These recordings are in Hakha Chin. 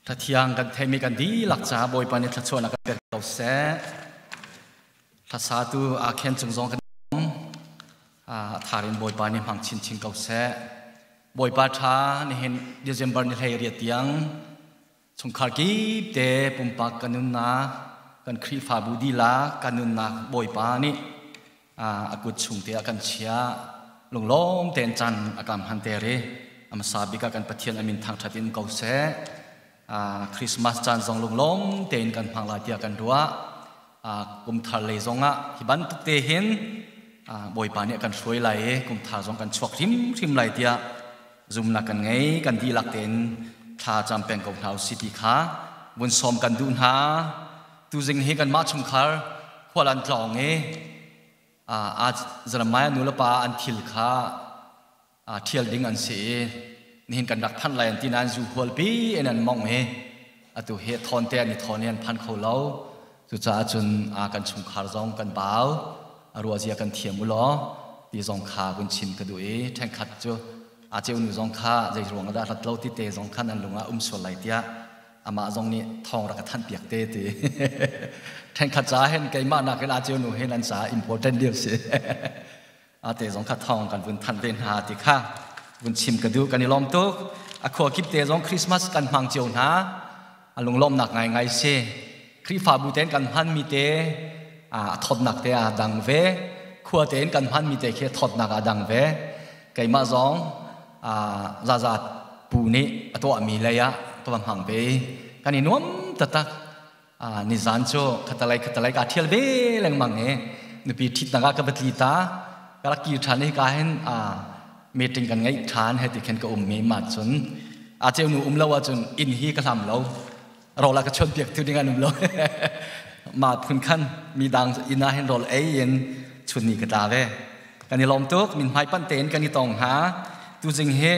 Thlathiang kan theimi kan dihlak caah Bawipa nih thluachuahnak kan pek ko seh. Hlasatu aa khen cung zong kan um. A thar in Bawipa nih hmang chinchin ko seh. Bawipa ṭha nihin December ni hlei riat tiang chungkhar kip te pumpak kan nunnak kan Khrihfabu dihlak kan nunnak Bawipa nih a kut chung te ah kan chiah. Lunglawm tein caan a kam han ter i a hmasa bik ah kan Pathian a min thangṭhat in ko seh. Christmas caan zong lunglawm tein kan hmang lai tiah kan ruah. Kum thar lei zongah hi bantuk te hin Bawipa nih a kan hruai lai i kum thar zong kan chuak hrimhrim lai tiah zumnak kan ngei. Kan dihlak tein thla cam peng ko hna usih ti kha vun sawm kan duh hna. Tuzing hi kanmah chungkhar khual an tlawng i a Jeremiah nu le pa an thil kha ṭhial ding an si i nihin kan rak phanh lai an ti nain zu hualpi in an mong i atu hi thawn te an i thawn i an phan kho lo. Cucaah cun kan chungkhar zong kan bau, a ruahzia kan thiam u law ti zong kha vun chim ka duh i ṭhenkhat cu a ceu nu zong kha zei ruang dah rat lo ti te zong khan an lung ah um sual lai tiah amah zong nih thawng rak ka thanh piak te ti. Ṭhenkhat caah hin keimah nakin a ceu nu hin an caah important deuh si. Ate zong kha thawng kan vun thanh ve hna ti kha vun chim ka duh. Kan i lawm tuk. A khua kip te zong Christmas kan hmang cio hna, a lunglawmnak ngaingai si. Khrihfabu tein kan hmanmi te a thawtnak te a dang ve, khua tein kan hmanmi te khi thawtnak a dang ve. Keimah zong zaza pu nih a tuahmi lei ah ka va hmang ve, kan i nuam taktak. Nizan cu khatalei khatalei ka thial ve lengmang i nupi ṭhitnak ah ka va tli ta, ka rak kir ṭhan i ka hin meeting kan ngeih ṭhan he ti khin ka um mi. Ma cun a ceu nu um lo ahcun inn hi ka hlam lo, rawl a ka chuan piak tu ding an um lo. Ma phun khan mi dang inn ah hin rawl ei in chun ni ka tla ve. Kan i lawm tuk, min hmai panh tein kan i tong hna. Tuzing hi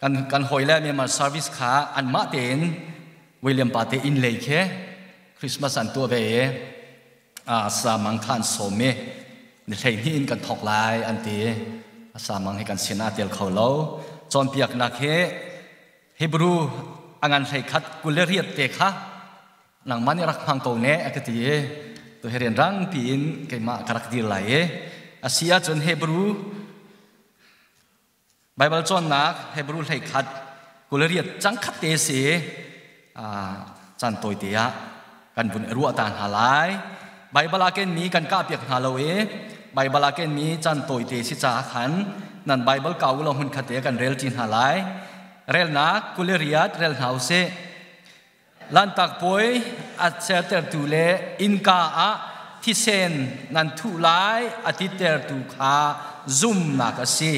kan hawi le Myanmar service kha anmah tein William pa te inn lei khi Christmas an tuah ve i samang kha an sawm i ni 12 in kan thawk lai an ti. Samang hi kan sin ah tel kho lo. Cawnpiaknak hi Hebrew a ngan 31 28 te kha nangmah nih rak hmang ko ne a ka ti i tu hi rianrang piin keimah ka rak dir lai i a si ahcun Hebrew Baibal cawnnak Hebrew 31 28 cang khat te si caan tawite ah kan vun ruah ta hna lai. Baibal ah kenmi kan kah piak hna lo i Baibal ah kenmi caan tawite si caah khan nan Baibal kau lo hmun khat te kan rel ṭi hna lai. Relnak 28 rel hna usih. Lanhtak puai a sertertu le innka ah thisen nan thuh lai a titertu kha zumnak a si.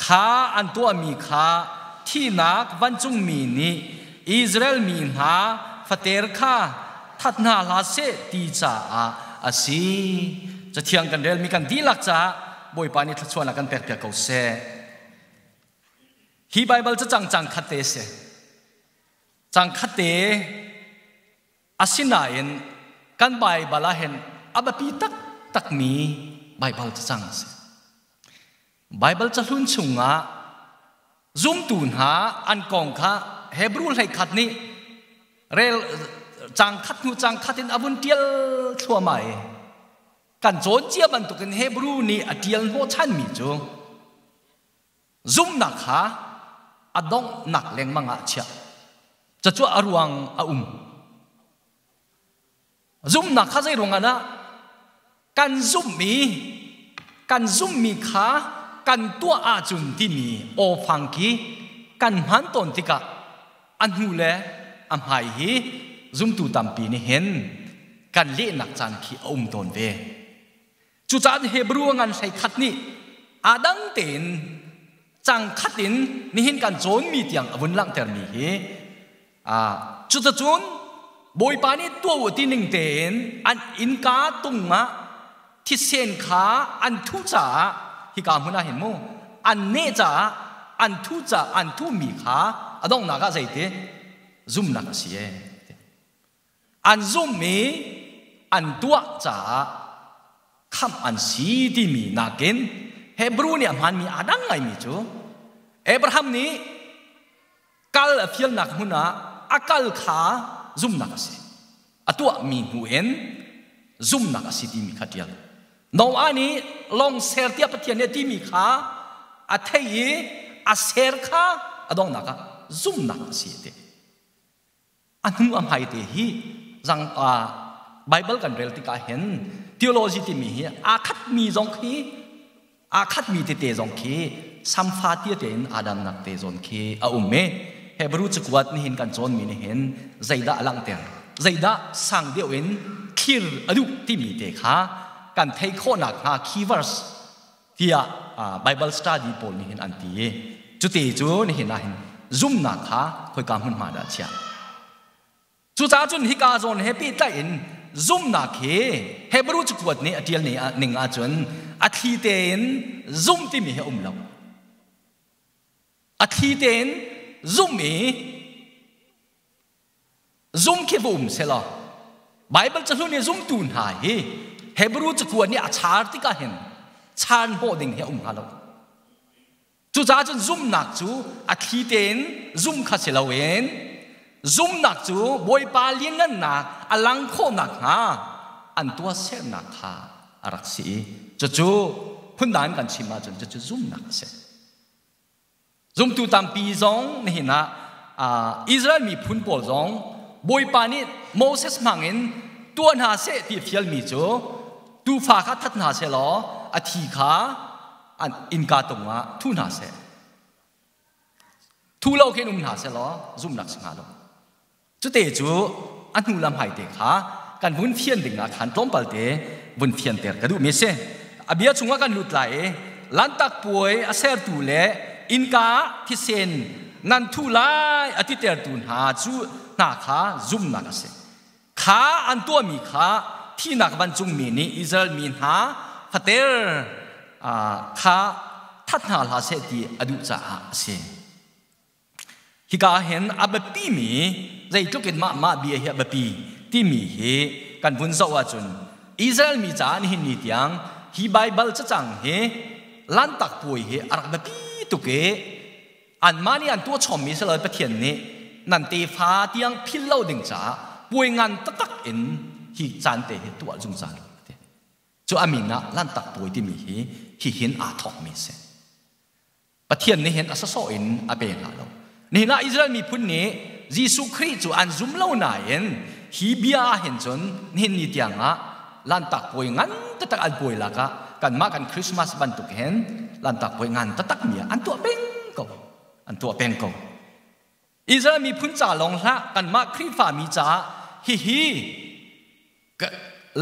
Kha an tuahmi kha thihnak vancungmi nih Israel mi hna fater kha that hna hlah seh ti caah a si. Cathiang kan relmi kan dihlak caah Bawipa nih thluachuahnak kan pekpiak ko seh. Hi Baibal cu cang cang khat te a si. Cang khat te asinain kan Baibal ah hin a biapi taktakmi Baibal cacang a si. Baibal cahlun chungah zumtu hna an kong kha Hebrew 31 nih rel cang khat hnu cang khat in a vun ṭial thluahmah i kan cawn cia bantukin Hebrew nih a ṭial hnawhchanmi cu Zumhnak kha a donghnak lengmang ah chiah. Cucu a ruang a um. Zumhnak kha zei ruang ah dah kan zumhmi kan zumhmi kha kan tuah ahcun timi awfang khi kan hman tawn tikah a hnu le a hmai hi zumtu tampi nih hin kan lehnak caan khi a um tawn ve. Cucaah Hebrew ngan 31 nih aa dang tein cang khat in nihin kan cawnmi tiang a vun langhtermi hi cuticun Bawipa nih tuah u ti ning tein an innka tung ah thisen kha an thuh caah hika hmun ah hin mu an neh caah an thuh caah an thuhmi kha a donghnak ah zeiti zumnak a si ee. An zumh i an tuah caah khamh an si timi nakin Hebrew nih a hmaanmi aa dang ngaimi cu Abraham nih kal a fialnak hmun ah a kal kha zumnak a si. A tuahmi hnu in zumnak a si timi kha ṭial. Noah nih lawng ser tiah Pathian nih a timi kha a thei i a ser kha a donghnak ah zumnak a si a ti. A hnu a hmai te hi zang Bible kan rel tikah hin theology timi hi aa khatmi zong khi aa khatmi tete zong khi samfa tia tein aa dannak te zawn khi a um i Hebrew cakuat nihin kan cawnmi nih hin zeidah a langhter, zeidah sang deuh in thlir a duh timi te kha kan theih khawhnak hnga key verse tiah Bible study pawl nih hin an ti i cuti cu nihin ah hin zumnak kha khoika hmunhma dah chiah. Cucaah cun hika zawn he pehtlaih in zumnak hi Hebrew cakuat nih a ṭial ning ahcun a thli tein zum timi hi a um lo. A thli tein zum i zum khi va um selaw Bible cahlun i zumtu hna hi Hebrew cakuat nih a char tikah hin chan hnawh ding hi a um hnga lo. Cucaah cun zumhnak cu a thli tein zum kha si loin zumhnak cu Bawipa lianngannak a lang khawh nakhnga an tuahsernak kha a rak si i cucu phundang in kan chim ahcun cucu zumhnak a si. Zumtu tampi zong nihin ah Israel miphun pawl zong Bawipa nih Moses hmangin tuah hna seh ti fialmi cu tuufa kha that hna seh law a thi kha an innka tung ah thu hna seh. Thu lo khin um hna seh law zumhnak si hnga lo. Cute cu a hnu lam hai te kha kan vun fian ding ah khan tlawmpal te vun fianter ka duhmi si. A bia chungah kan lut lai i Lantak puai a sertu le innka thisen nan thu lai a titertu hna cu hna kha zumnak a si. Kha an tuahmi kha thihnak vancungmi nih Israel mi hna fater kha that hna hlah seh ti a duh caah a si. Hika ah hin a biapimi zeitluk in mah mah bia hi a biapi timi hi kan vun zoh ahcun Israel mi caah nihin ni tiang hi Baibal cacang hi Lantak puai hi a rak biapi tuk i anmah nih an tuah chommi si lo Pathian nih nan tefa tiang philh lo ding caah puai ngan taktak in hi caan te hi tuah zungzal cu a min ah Lantak puai timi hi hihin aa thawkmi a si. Pathian nih hin a sawsawh in a pe hna lo. Nihin ah Israel miphun nih Jesuh Khrih cu an zum lo nain hi bia ah hin cun nihin ni tiang ah Lantak puai ngan taktak an puai lak ah kanmah kan Christmas bantuk hin Lantak puai ngan taktak mi ah an tuah peng ko. An tuah peng ko. Israel miphun ca lawng hlah kanmah Khrihfa mi caah hihi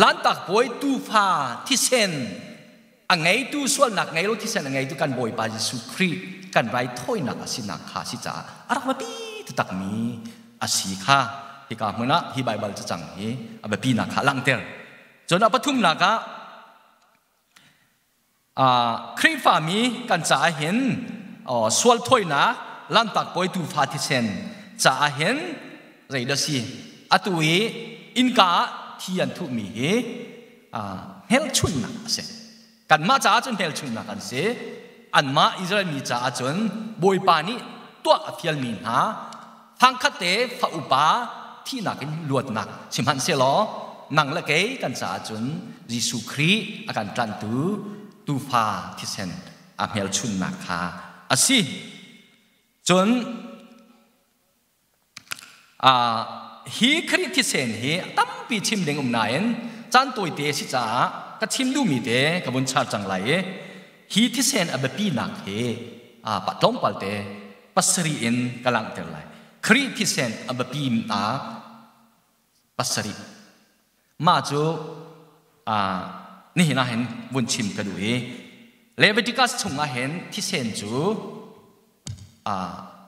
Lantak puai tuufa thisen a ngeitu sualnak ngei lo thisen a ngeitu kan Bawipa Jesuh Khrih kan raithawinak a sinak kha si caah a rak biapi taktakmi a si kha hika hmun ah hi Baibal cacang hi a biapinak kha a langhter. Cun a pathumnak ah Khrihfami kan caah hin sual thawinak Lanhtak Puai tuufa thisen caah hin zeidah si atu i innka ah thi an thuhmi hi hmelchunhnak a si. Kanmah caah cun hmelchunhnak an si. Anmah Israel mi caah cun Bawipa nih tuah a fialmi hna fangkhat te fa upa thihnak in luatnak sihmanhsehlaw nang le kei kan caah cun Jesuh Khrih a kan tlanhtu tuufa thisen a hmelchunhnak kha a si. Cun hi Khrih thisen hi tampi chim ding um nain caan tawite a si caah ka chim duhmi te ka vun char cang lai i hi thisen a biapinak hi tlawmpal te pasarih in ka langhter lai. Khrih thisen a biapinak pasarih. Mah cu nihin ah hin vun chim ka duh i Leviticus chungah hin thisen cu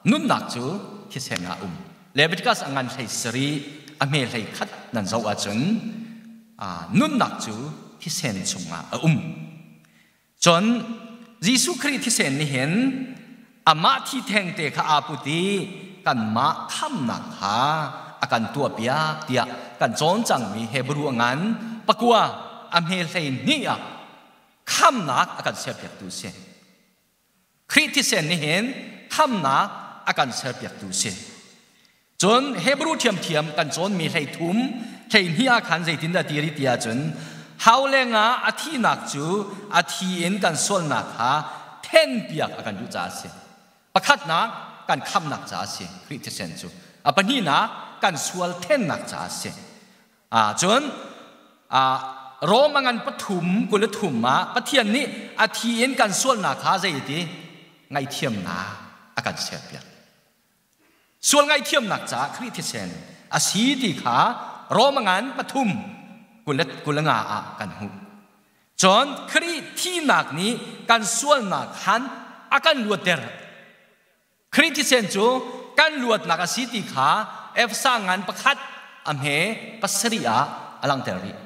nunnak cu thisen ah um. Leviticus a ngan hlei sarih a hme hlei khat nan zoh ahcun nunnak cu thisen chungah a um. Cun Jesuh Khrih thisen nih hin amah thi thengte kha aa put i kanmah khamnak kha a kan tuahpiak tiah kan cawn cangmi Hebrew a ngan pakua a hme hlei hnih ah khamnak a kan serpiaktu a si. Khrih thisen nih hin khamnak a kan serpiaktu a si. Cun Hebrew ṭhiamṭhiam kan cawnmi 13 12 ah khan zeitindah ti rih ti ahcun hau lengah a thihnak cu a thi in kan sualnak kha thenpiak a kan duh caah a si. Pakhatnak kan khamhnak caah a si Khrih thisen cu. A pahnihnak kan sual thennak caah a si. Cun Rom a ngan pathum 23 ah Pathian nih a thi in kan sualnak kha zei ti ngaihthiamnak a kan serpiak. Sual ngaihthiamnak caah Khrih thisen a si ti kha Rom a ngan pathum 25 ah kan hmuh. Cun Khrih thihnak nih kan sualnak khan a kan luatter. Khrih thisen cu kan luatnak a si ti kha Efesa ngan pakhat a hme pasarih ah a langhter rih.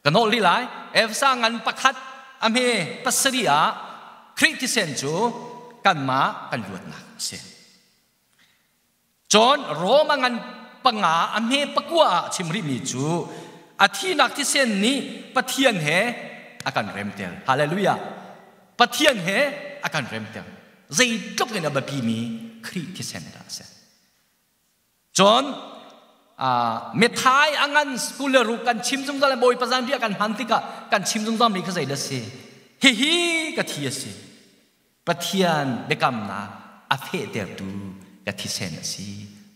Ka nawl rih lai. Efesa ngan pakhat a hme pasarih ah Khrih thisen cu kanmah kan luatnak a si. Cun Roma ngan panga a hme pakua ah chim rihmi cu a thihnak thisen nih Pathian he a kan remter. Hallelujah. Pathian he a kan remter. Zeitluk in a biapimi Khrih thisen dah a si. Cun methai a ngan school le ruk kan chim zungzal le Bawipa zanriah kan hman tikah kan chim zungzal mi kha zei dah si? Hihi ka thi a si. Pathian biakamnak a fehtertu ka thisen a si.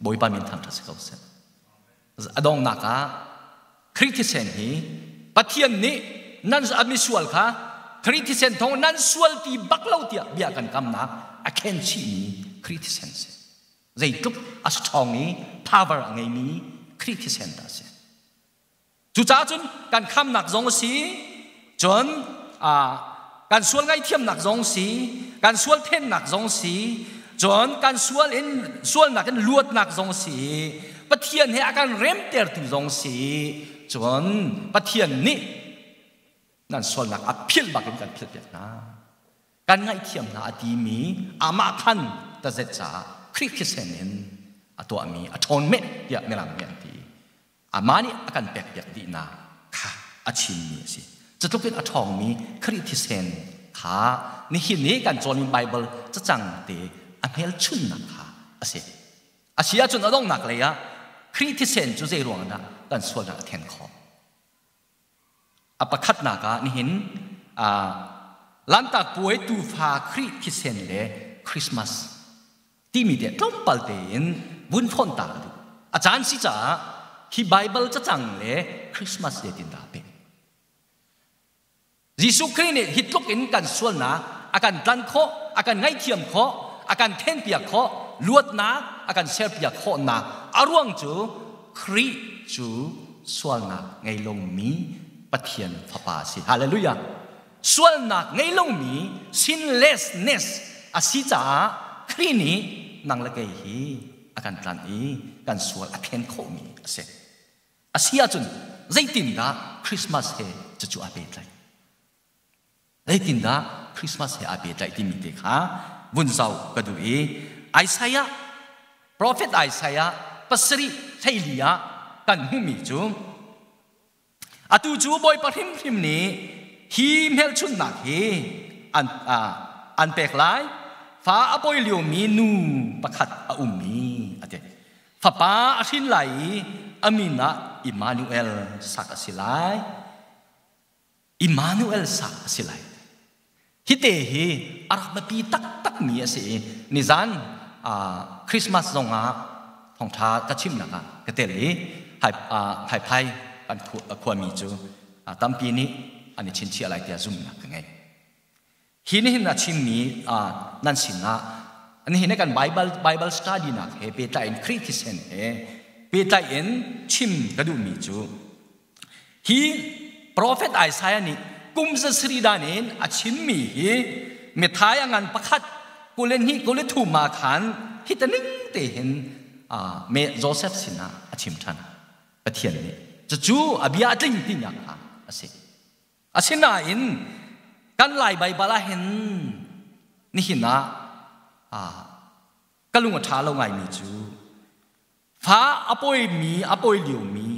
Bawipa min thangṭhat si ko seh. A donghnak ah Khrih thisen hi Pathian nih nan a misual kha Khrih thisen thawng nan sual ti bak lo tiah bia kan kamnak a khen chihmi Khrih thisen si. Zeitluk a strong i power a ngeimi Khrih thisen dah a si. Cucaah cun kan khamnak zong a si, cun kan sual ngaihthiamnak zong si, kan sual thennak zong si, cun kan sual in sualnak in luatnak zong si, Pathian he a kan remtertu zong si, cun Pathian nih nan sualnak a philh bak in kan philhpiak hna. Kan ngaihthiam hna a timi amah khan tazet caah Khrih thisen in a tuahmi a ṭhawn meh tiah Mirang nih an ti. Amah nih a kan pekpiak dihnak kha a chimmi a si. Cutluk in a ṭhawngmi Khrih thisen kha nihin i kan cawnmi Baibal cacang te a hmelchunnak kha a si. A si ahcun a donghnak lei ah Khrih thisen cu zei ruang dah kan sualnak a then khawh? A pakhatnak ah nihin Lanhtak Puai tuufa Khrih thisen le Christmas timi te tlawmpal tein vun fonh ta ka duh. A caan si caah hi Baibal cacang le Christmas zeitindah a pek? Jesuh Khrih nih hi tluk in kan sualnak a kan tlanh khawh, a kan ngaihthiam khawh, a kan thenpiak khawh, luatnak a kan serpiak khawhnak a ruang cu Khrih cu sualnak ngei lomi Pathian Fapa a si. Hallelujah! Sualnak ngei lomi sinlessness a si caah Khrih nih nang le kei hi a kan tlanh i kan sual a then khawhmi a si. A si ahcun zeitindah Christmas he cucu aa pehtlaih? Zeitindah Christmas he aa pehtlaih timi te kha vun zoh ka duh i Isaiah, Prophet Isaiah pasarih hleili ah kan hmuhmi cu atu cu Bawipa hrimhrim nih hi hmelchunhnak hi an pek lai. Fa a pawi liomi nu pakhat a ummi a ti. Fapa a hrin lai i a min ah Immanuel sak a si lai. Immanuel sak a si lai. Hi te hi a rak biapi taktakmi a si i nizan Christmas zong ah thawngṭha ka chimnak ah ka tel i Phaiphai kan khuami cu tampi nih an i chinchiah lai tiah zumhnak ka ngei. Hi nihin a chimmi nan sinah nihin kan Bible study nak he pehtlai in Khrih thisen he pehtlai in chim ka duhmi cu hi prophet Isaiah nih kum zasarih dan in a chimmi hi mithai a ngan pakhat 22 23 ah khan hi ta ning te hin me Joseph sinah a chim ṭhan Pathian nih cucu a bia a tling tinak kha a si. Asinain kan Lai Baibal ah hin nihin ah ka lung a ṭha lo ngaimi cu fa a pawimi a pawi liomi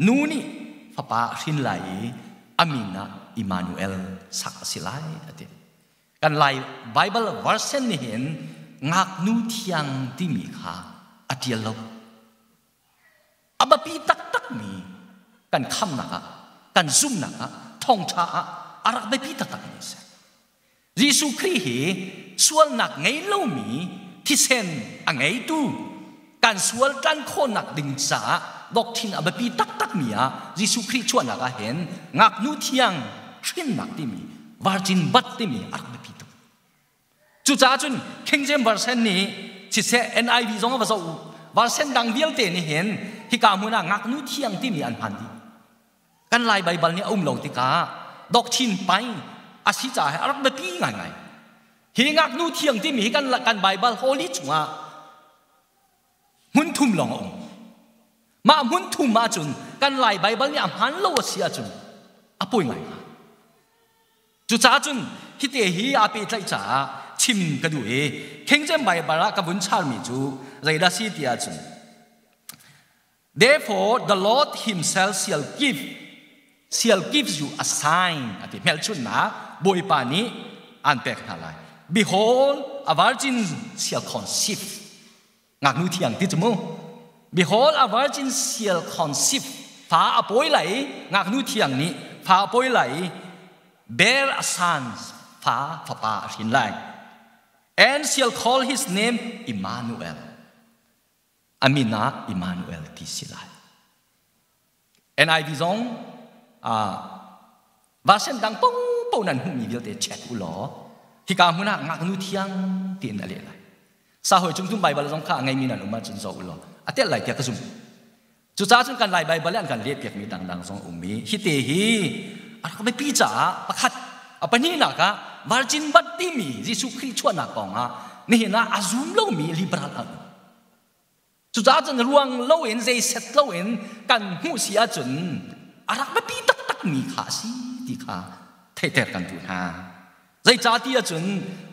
nu nih fapa a hrin lai i a min ah Immanuel sak a si lai a ti. Kan Lai Baibal version nih hin ngaknu thiang timi kha a ṭial lo. A biapi taktakmi kan khamnak ah, kan zumnak ah, thawngṭha ah a rak biapi taktakmi a si. Jesuh Khrih hi sualnak ngei lomi thisen a ngeitu kan sual tlan khawhnak ding caah doctrine a biapi taktakmi ah Jesuh Khrih chuahnak ah hin ngaknu thiang hrinnak timi virgin birth timi a rak biapi tuk. Cucaah cun King James Version nih siseh NIV zong a va zoh u version dang vialte nih hin hika hmun ah ngaknu thiang timi an hman dih. Kan Lai Baibal nih a um lo tikah doctrine pai a si caah a rak biapi ngaingai. Hi ngaknu thiang timi hi kan kan Baibal Holy chungah hmun thum lawng a um. Mah hmun thum ahcun kan Lai Baibal nih a hmaan lo a si ahcun a poi ngai hnga. Cucaah cun hite hi aa pehtlaih caah chim ka duh i King James Baibal ah ka vun charmi cu zeidah si ti ahcun Therefore, the Lord Himself shall give you a sign. Ati hmelchunhnak Bawipa nih an pek hna lai. Behold, a virgin shall conceive. Ngaknu thiang ti cu mu. Behold, a virgin shall conceive. Fa a pawi lai, ngaknu thiang nih fa a pawi lai, bear a son, fa fapa a hrin lai. And shall call his name Emmanuel. A min ah Emmanuel ti si lai. NIV zong version dang popo nan hmuhmi vialte check u law hika hmun ah ngaknu thiang tiin a leh lai. Sa hoi cung tum Bible zong kha a ngeimi nan um ahcun zoh u law a telh lai tiah ka zumh. Cucaah cun kan Lai Bible an kan lehpiakmi dangdang zong um i hite hi a rak biapi caah pakhat a pahnihnak ah virgin birth timi Jesuh Khrih chuahnak kong ah nihin ah a zum lomi liberal an um. Cucaah cun ruang loin zei set loin kan hmuh si ahcun a rak biapi taktakmi kha a si ti kha theihter kan duh hna. Zeicah ti ahcun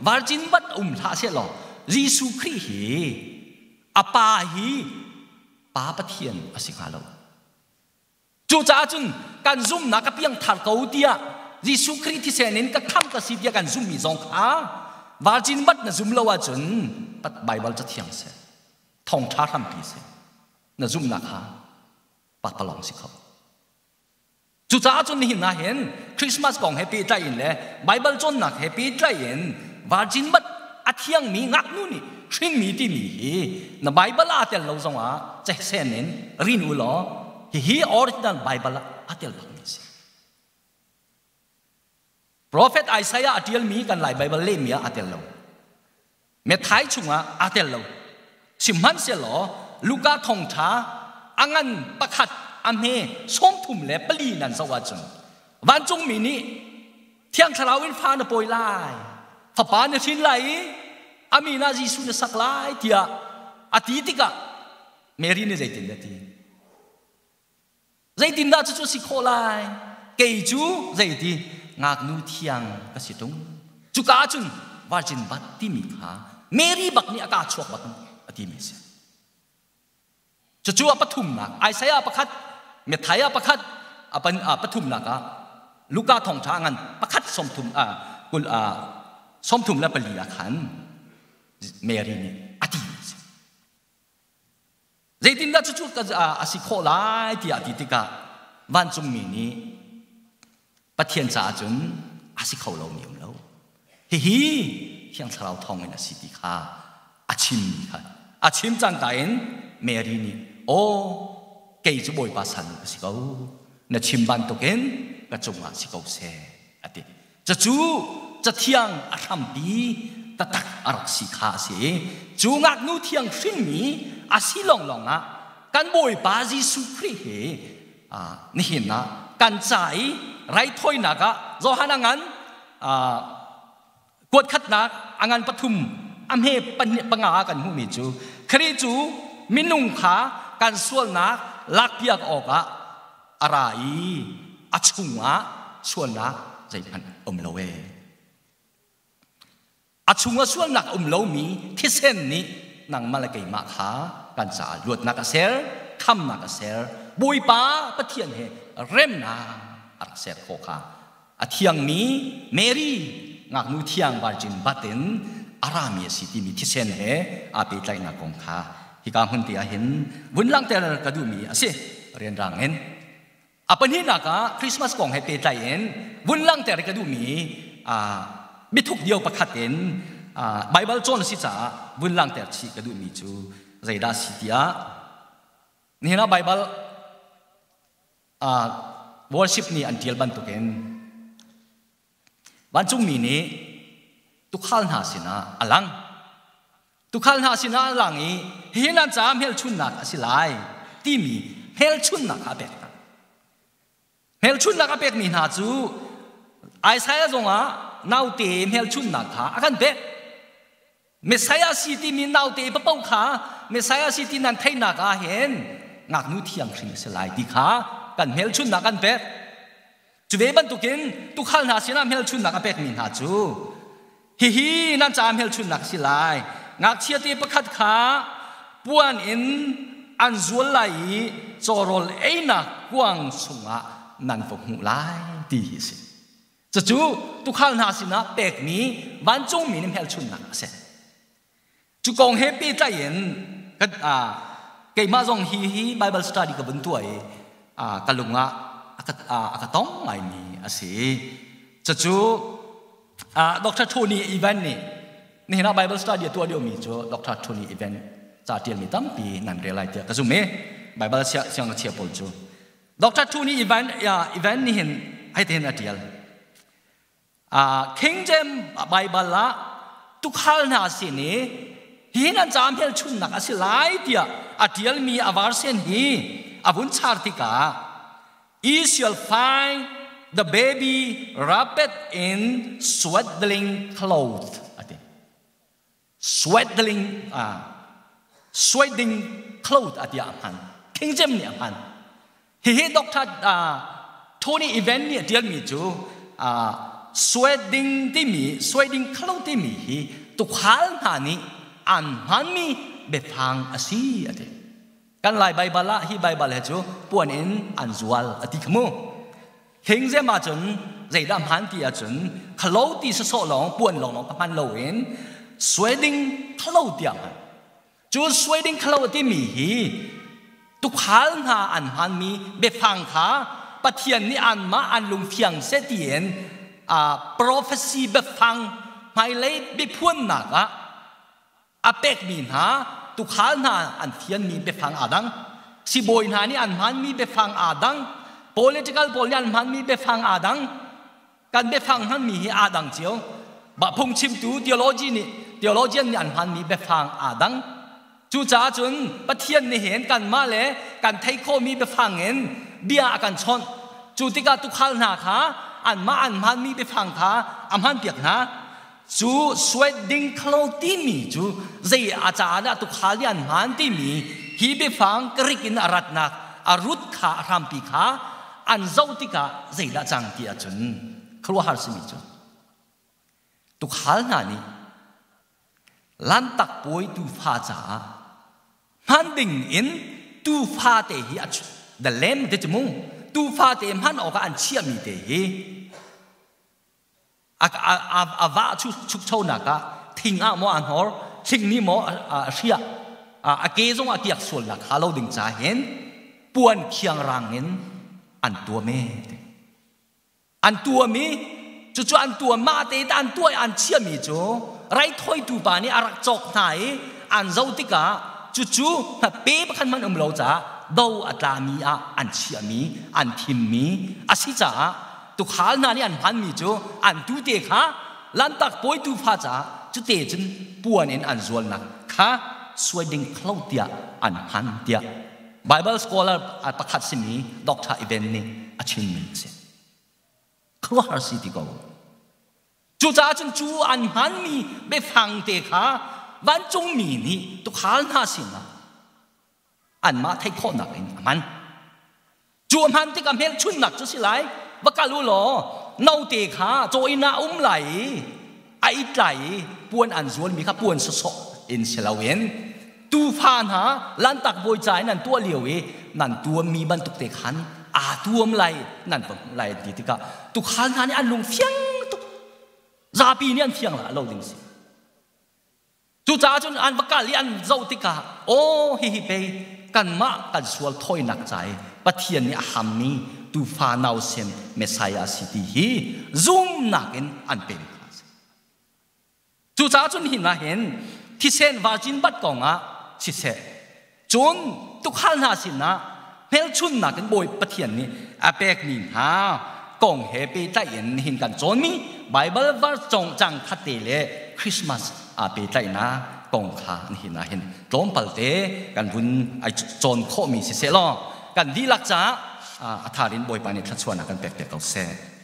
virgin birth um hlah sehlaw Jesuh Khrih hi a pa hi Pa Pathian a si hnga lo. Cucaah cun kan zumhnak a piangthar ko tiah Jesuh Khrih thisen in ka khamh ka si tiah kan zumhmi zong kha virgin bat na zum lo ahcun Bible cathiang seh, thawngṭha hrampi seh, na zumhnak kha pakpalawng si kho. Cucaah cun nihin ah hin Christmas kong he pehtlai in le Bible cawnnak he pehtlai in virgin bat a thiangmi ngaknu nih hrinmi timi hi na Bible aa tel lo zongah cehsen in rin u law hihi original Bible ah aa tel bakmi a si. Prophet Isaiah a ṭialmi kan Lai Bible lehmi ah aa tel lo. Methai chungah aa tel lo. Sihmanhsehlaw Luka thawngṭha a ngan pakhat a hme 34 nan zoh ahcun vancungmi nih Thiang Thlarau in fa na pawi lai, fapa na hrin lai i a min ah Jesuh na sak lai tiah a ti tikah Mary nih zeitin a ti? Zeitindah cucu si khawh lai? Kei cu zeiti ngaknu thiang ka si ṭung. Cuka ahcun virgin birth timi kha Mary bak nih a kaa chuak bak a timi a si. Cucu a pathumnak Isaiah pakhat, Matthaiah pakhat, a pathumnak ah Luka thawngṭha ngan pakhat sawmthum a kul a 34 ah khan Mary nih a ti a si. Zeitindah cucu a si khawh lai tiah a ti tikah vancungmi nih Pathian caah cun a si kho lomi um lo. Hihi Thiang Thlarau thawngin a si ti kha a chimmi kha a chim cangka in Mary nih aw kei cu Bawipa sal ka si ko na chim bantukin ka cungah si ko seh a ti. Cucu cathiang a hrampi taktak a rak si kha a si i cu ngaknu thiang hrinmi a si lawnglawng ah kan Bawipa Jesuh Khrih hi nihin ah kan ca i raithawinak ah Johan a ngan kuat khatnak a ngan pathum a hme pahnih panga ah kan hmuhmi cu Khrih cu minung kha kan sualnak lakpiak awkah a ra i a chungah sualnak zeihmanh um lo ee. A chungah sualnak um lomi thisen nih nangmah le keimah kha kan caah luatnak a ser, khamnak a ser. Bawipa Pathian he remnak a rak ser khawh kha a thiangmi Mary ngaknu thiang virgin batin a rami a si timi thisen he aa pehtlaihnak kong kha Hika hmun te ah hin vun langhter ka duhmi a si rianrang in. A pahnihnak ah Christmas kong he pehtlai in vun langhter ka duhmi biathuk dio pakhat in Bible cawn a si caah vun langhter chih ka duhmi cu zeidah si tiah nihin ah Bible worship nih an ṭial bantukin vancungmi nih tukhal hna sinah a lang. Tukhal hna sinah a lang i hihi nan caah hmelchunhnak a si lai timi hmelchunhnak kha a pek hna. Hmelchunhnak a pekmi hna cu Isaiah zongah naute hmelchunhnak kha a kan pek. Messiah si timi naute papoh kha Messiah si ti nan theihnak ah hin ngaknu thiang hrin a si lai ti kha kan hmelchunhnak kan pek. Cu ve bantukin tukhal hna sinah hmelchunhnak a pekmi hna cu hihi nan caah hmelchunhnak a si lai. Ngakchia te pakhat kha puan in an zual lai i cawrawl einak kuang chungah nan va hmuh lai ti hi a si. Cucu tukhal hna sinah pekmi vancungmi nih hmelchunhnak a si. Cu kong he pehtlai in keimah zong hi hi Bible study ka vun tuah i ka lung ah a ka tong ngaimi a si. Cucu Dr. Tony Evan nih nihin ah Bible study a tuah liomi cu Dr. Tony Evan ca ṭialmi tampi nan rel lai tiah ka zumh i Bible siangngakchia pawl cu Dr. Tony Evan, Evan nih hin hitihin a ṭial. King James Bible ah tukhal hna sin i hi nan ca hmelchunhnak a si lai tiah a ṭialmi a version hi a vun char tikah Ye shall find the baby wrapped in swaddling cloth ati. Swaddling swaddling cloth a tiah a hman. King James nih a hman. Hihi Dr. Tony Evans nih a tialmi cu swaddling timi swaddling cloth timi hi tukhal hna nih an hmanmi biafang a si a ti. Kan Lai Baibal ah hi Baibal he cu puan in an zual a ti kha mu. King James ahcun zeidah hmaan ti ahcun khalo ti sawsawh lawng puan lawnglawng ka hman loin sweating khalo tiah hman. Cu sweating khalo a timi hi tukhal hna an hmanmi biafang kha Pathian nih anmah an lungfiang seh tiin prophecy biafang hmailei biaphuannak ah a pekmi hna tukhal hna an fianmi biafang aa dang sibawi hna nih an hmanmi biafang aa dang political pawl nih an hmanmi biafang aa dang kan biafang hmanmi hi aa dang cio bah phungchimtu theology nih theologian nih an hmanmi biafang aa dang cucaah cun Pathian nih hin kanmah le kan theih khawhmi biafang in bia a kan chawnh cu tikah tukhal hna kha anmah an hmanmi biafang kha a hmanpiak hna Cu suet ding khalo timi cu zei a caah dah tukhal nih an hmaan timi hi biafang Greek in a ratnak a rut kha a hrampi kha an zoh tikah zeidah cang ti ahcun khuaruahhar simi cu tukhal hna nih lantak puai tuufa caah hman ding in tuufa te hi a the lamb te cu mu tuufa te hman awkah an chiahmi te hi A va chukchonak ah thing ah maw a hnor, thing nih maw a hriah, a ke zong a kiak sualnak hnga lo ding ca hin puan khiangrang in an tuam e. An tuam i cucu an tuam mah te an tuah i an chiahmi cu raithawitu pa nih a rak cawk hna i an zoh tikah cucu pe pakhat hmanh um lo caah do a tlami ah an chiahmi an thimmi a si caah Tukhal hna nih an hmanmi cu an tute kha lantak pawi tuufa caah cute cun puan in an zualnak kha suai ding khlo tiah an hman tiah Bible scholar pakhat simi Dr. Even nih a chimmi a si. Khuaruahhar si ti ko. Cucaah cun cu an hmanmi biafang te kha vancungmi nih tukhal hna sinah anmah theih khawhnak in a hman. Cu a hman tikah hmelchunhnak cu si lai, va kal u law note kha caw inn ah a um lai i a it lai i puan an zualmi kha puan sawsawh in si loin tuufa hna lantak bawi ca in nan tuah lio i nan tuammi bantuk te khan aa tuam lai nan va hmuh lai an ti tikah tuukhal hna nih an lung fiang tuk zapi nih an fiang la lo ding si. Cucaah cun an va kal i an zoh tikah, aw, hihi pei kanmah kan sual thawinak ca i Pathian nih a hammi tuufa nausem Messiah a si ti hi zumnak in an pem kha a si. Cucaah cun hin ah hin thisen virgin bat kongah siseh, cun tukhal hna sinah hmelchunnak in Bawi Pathian nih a pekmi hna kong he pehtlaih in nihin kan cawnmi Bible verse cang khatte le Christmas aa pehtlaihnak kong kha nihin ah hin tlawmpal te kan vun ai cawn khawhmi siseh law kan dihlak caah a thar in Bawipa nih thluachuahnak kan pek te ko seh.